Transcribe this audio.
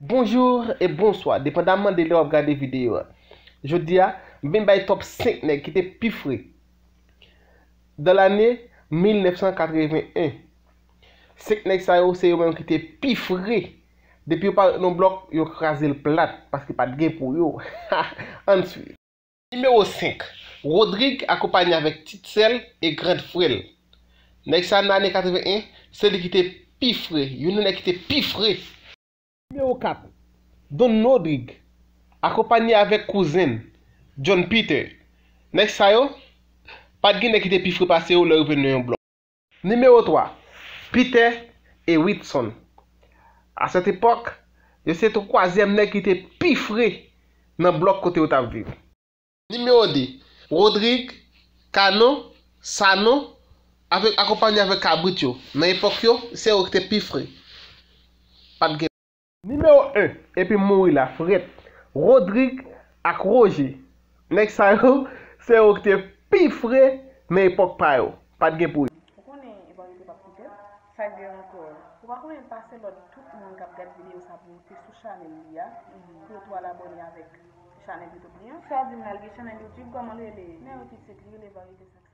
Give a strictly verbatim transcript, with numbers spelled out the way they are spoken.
Bonjou e bonswa, depandaman de lè w ap gade videyo a. Jodi a, m vin bay top senk nèg ki te pi fre dans l'année mil nèf san katreven en. Senk nèg sa yo, se yo menm ki te pi fre. Depi yo parèt nan blòk, yo kraze l plat, paske pa t gen pou yo. Ann swiv. Nimewo senk, Rodrig akonpanye avèk Titsel e grand frè l. Nèg sa nan ane katreven en, se li ki te pi fre, youn nan nèg ki te pi fre. Nimewo kat, Don Rodrig akonpanye avèk kouzen l, John Peter. Nèg sa yo, pa t gen nèg ki te pi fre pase yo lè yo vin nan yon blòk. Nimewo twa, Peter e Whitson. A sèt epòk, yo se twazyèm nèg ki te pi fre nan blòk kote yo t ap viv. Nimewo de, Rodrig, Canon, Sanon, avèk, akonpanye avèk kabrit yo. Nan epòk yo, se yo ki te pi fre. Pa t gen. Nimewo en, epi m mouri la, frèt. Rodrig ak Roger. Nèg sa yo, se yo ki te pi fre nan epòk pa yo. Pa t gen pou yo. Ou konnen e varite p ap kite l? Sa k gen ankò? Ou pa konnen l pase lòd tout moun k ap gad videyo sa pou moute sou chanèl li a, pou yo tou al abòne avèk chanèl YouTube li an? Sa w di m la, l gen chanèl YouTube, kòman l rele? Men yo pitit, li rele Varite Senk